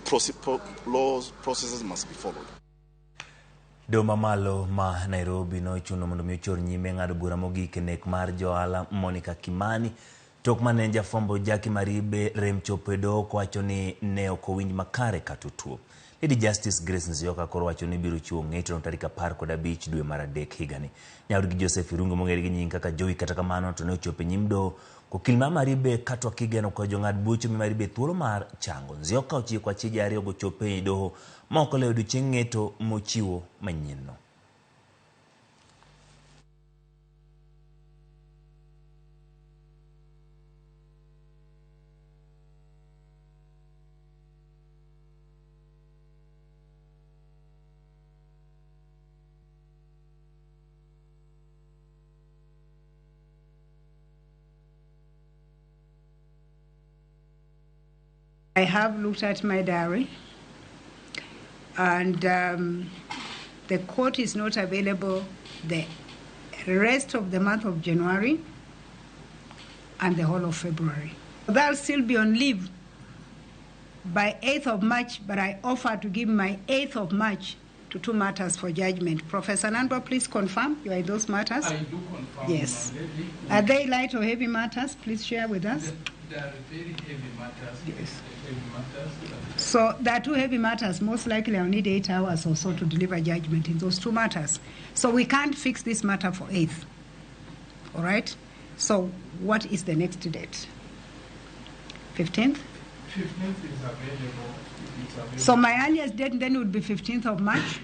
Laws, processes must be followed. Doho mamalo ma Nairobi nochuno mondo mi ochor nyime ng'ado bura mogik e nek mar johala Monica Kimani tok mane jafwambo Jackie Maribe rem chopo e doho kowacho ni ne ok owinj makare kata otuo. Lady Justice Grace Nzioka koro wacho ni biro chiwo ng'etono tarik 15 dwe mar adek higani. Nyawadgi Joseph Irungu mong'ere gi nying kaka Joey kata kamano to ne ochopo e nyim doho Okil mar Maribe Katwa Kigen okwayo jong'ad buche omi Maribe thuolo mar chango. Nzioka ochiko achije ariyogo chop e doho ma ok olewo odiochieng' ng'eto mochiwo manyienno. I have looked at my diary, and the court is not available the rest of the month of January and the whole of February. They'll still be on leave by 8th of March, but I offer to give my 8th of March to two matters for judgment. Professor Nandwa, please confirm you are in those matters. I do confirm. Yes. My lady. Are they light or heavy matters? Please share with us. They are very heavy matters. Yes. Heavy matters. So there are two heavy matters. Most likely I'll need 8 hours or so to deliver judgment in those two matters. So we can't fix this matter for 8th. All right? So what is the next date? 15th? 15th is available. It's available. So my earliest date then would be 15th of March.